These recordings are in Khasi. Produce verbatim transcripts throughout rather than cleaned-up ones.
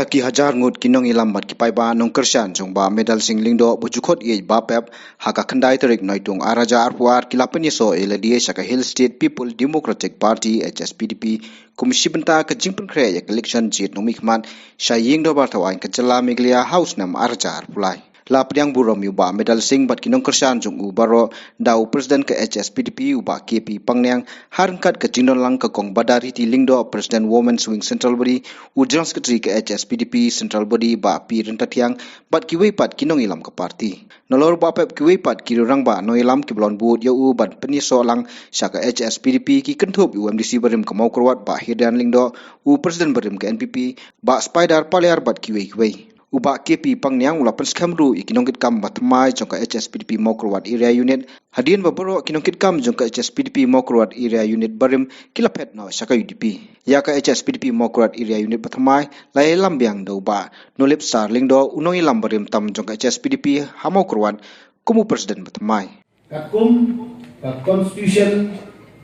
Ki hajar ngut ki nongïalam bad ki paidbah nongkyrshan jong Bah Medal Singh Lyngdoh ba ju khot ïeit ba pep, ha ka khyndai tarik Naitung ar hajar arphew ar ki la pynïasoh ïa lade sha ka Hill State People Democratic Party, H S P D P, kum shi bynta ka jingpynkhreh ïa ka election jied nongmihkhmat sha ïing dorbar thaw aiñ ka jylla Meghalaya ha u snem ar hajar arphew lai. La pdiang burom ïa u Bah Medal Singh bad ki nongkyrshan jong u baroh da u President ka H S P D P, u Bah K P Pangniang, ha ryngkat ka jingdon lang ka Kong Badariti Lyngdoh, President Women's Wing Central Body, u General Secretary ka H S P D P Central Body, Bah P Ryntathiang, bad kiwei pat ki nongïalam ka party. Nalor ba pep kiwei pat ki rangbah nongïalam kiba la bud ïa u ban pynïasoh lang sha ka H S P D P, ki kynthup ïa u M D C barim ka Mawkyrwat, Bah Hirdian Lyngdoh, u President barim ka N P P, Bah Spider Paliar bad kiwei kiwei. U Bah K P Pangniang u la pynskhem ruh ïa ki nongkitkam ba thymmai jong ka H S P D P Mawkyrwat Area Unit, hadien ba baroh ki nongkitkam jong ka H S P D P Mawkyrwat Area Unit barim ki la phet noh sha ka U D P. Ïa ka H S P D P Mawkyrwat Area Unit ba thymmai la ïalam biang da u Bah Nolip Star Lyngdoh, u nongïalam barim tam jong ka H S P D P ha Mawkyrwat, kum u President ba thymmai. Katkum ka Constitution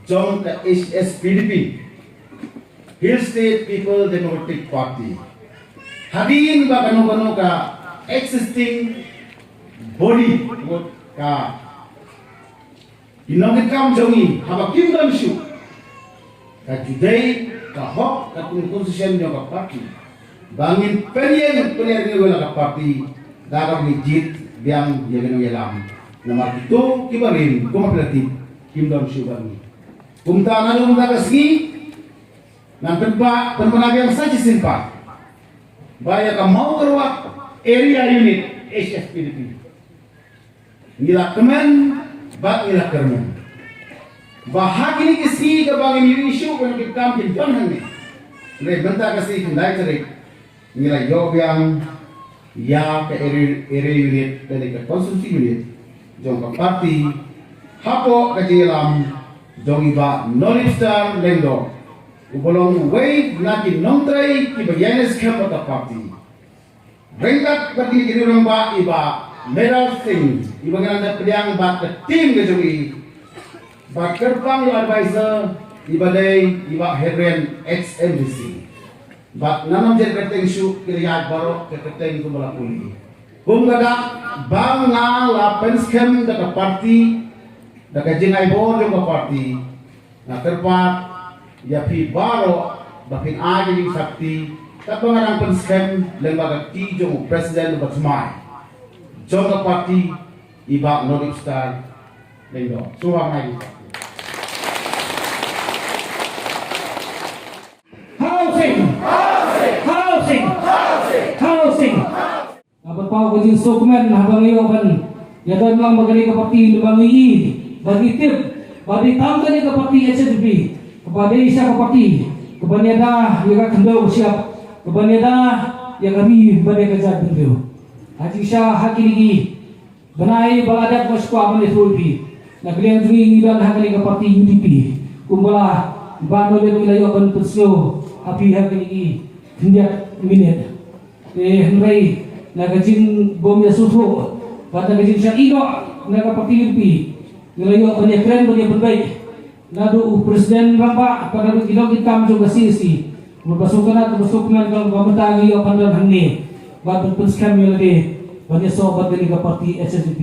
jong ka H S P D P, Hill State People Democratic Party, hadien ba kano kano ka existing body, ka ki nongkitkam jong ngi, haba kim don shuh, ka ju dei ka hok katkum ka Constitution jong ka party ba ngin pynïeng pynïeng ïa ka party da kaba ngi jied biang ïa ki nongïalam. Namar kito kiba rim, kumba phi la tip, kim don shuh bad ngi. Kumta naduh mynta ka sngi ngan pynpaw, pynpaw biang sa shisien pat ba ïa ka Mawkyrwat Area Unit H S P D P ngi la kmen bad ngi la kyrmen ba ha kine ki sngi kaba ngin ïohi shuh ba ki kam kin don hangne, hynrei mynta ka sngi khyndai tarik ngi la ïoh biang ïa ka area, area unit lane ka constituency unit jong ka party hapoh ka jingïalam jong i Bah Nolip Star Lyngdoh, uba long uwei na ki nongtrei kiba ïaineh skhem bad ka party. Ryngkat bad kine ki rangbah, i Bah Medal Singh, iba ngi la dep pdiang bad ka team ka jong i, bad kyrpang ïa u advisor iba dei i Bah Hirdian, ex M D C. Bad ngan ym jan kyrteng shuh, ki la ïaid baroh ka kyrteng kumba la pule. Kum ka dak ba nga la pynskhem da ka party, da ka jingai bor jong ka party, nga kyrpad ïa phi baroh ba phin ai ka jingsakti katba nga dang pynskhem lyngba ka kti jong u President uba thymmai jong ka party, i Bah Nolip Star Lyngdoh. Sngewbha ai ka jingsakti. Housing! Housing! Housing! Nga pynpaw ka jingsngewkmen haba nga ïoh ban ïadon lang bad kane ka party, namar ngi ïohi bad ngi tip ba dei tang kane ka party H S P D P kaba dei shisha ka party kaban ïada ïa ka khyndew shyiap, kaban ïada ïa ka ri bad ïa ka jaitbynriew. Ha jingshisha ha kine ki bnai ba la dep, nga sngewkwah ban ïathuh ïa phi, na ka liang jong ngi ngi don ha kane ka party U D P, kumba la, ba ngi la ïoh ban pynsngew ha phi ha kine ki khyndiat minit. Te hynrei na ka jingbym ïasngewthuh bad na ka jingshah ïehnoh na ka party U D P, ngi la ïoh ban ïakren ban ïapynbeit naduh u President rangbah, bad naduh ki nongkitkam jong ka C A C, ba sngewtynnat, ba sngewkmen ka long ba mynta ngi ïoh ban don hangne bad ban pynskhem ïa lade ban ïasoh bad kane ka party H S D P.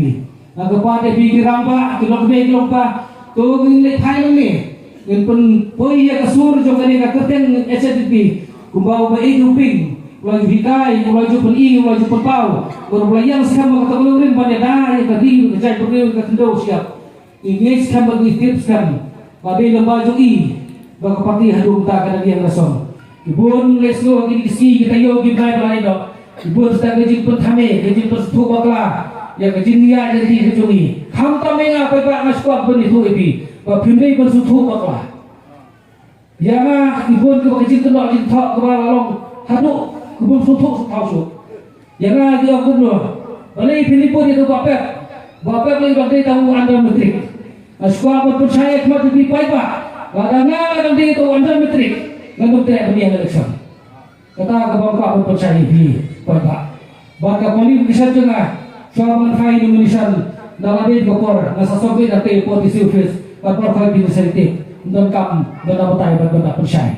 Nga kyrpad ïa phi ki rangbah, ki longkmie ki longpa, to ngin leit phai nangne, ngin pynpoi ïa ka sur jong kane ka kyrteng H S D P. Kumba u Bah Ïew Ping u la ju hikai, u la ju pyni, u la ju pynpaw, bad u la ïeng skhem bad kata ka nongrim ban ïada ïa ka ri, ka jaitbynriew, ka khyndew shyiap. Ngi ngeit skhem bad ngi tip skhem ba dei lyngba jong i ba ka party haduh mynta ka dang ïeng la song. Ki bun ngi sngew ha kine ki sngi, ki taïew, ki bnai ba la ïoh, ki bun sa ka jingpynthame, ka jingpynsngewthuh bakla ïa ka jingïaid lynti ka jong i. Khamtam ïa nga paidbah, nga sngewkwah ban ïathuh ïa phi ba phim dei ban sngewthuh bakla. Ïa nga, ki bun kiba ka jingkynnoh jingthoh kaba la long haduh kaba sngewthuh sngewthaw shuh. Ïa nga ki ong kumno, balei phi lip bud ïa ka Bah Pep? Bah Pep lei ba dei tang u under matric. Nga sngewkwah ban pynshai ha khmat jong phi paidbah, lada nga la dang dei tang u under matric, ngan ym treh ban ïeng election. Kata kaba nga kwah ban pynshai ïa phi paidbah. Bad ka qualification jong nga, shuwa ban file nomination, na la dei ka por nga sa submit ha ka P R D C office, bad baroh kawei phi sa tip. Ym donkam ban da batai bad ban da pynshai.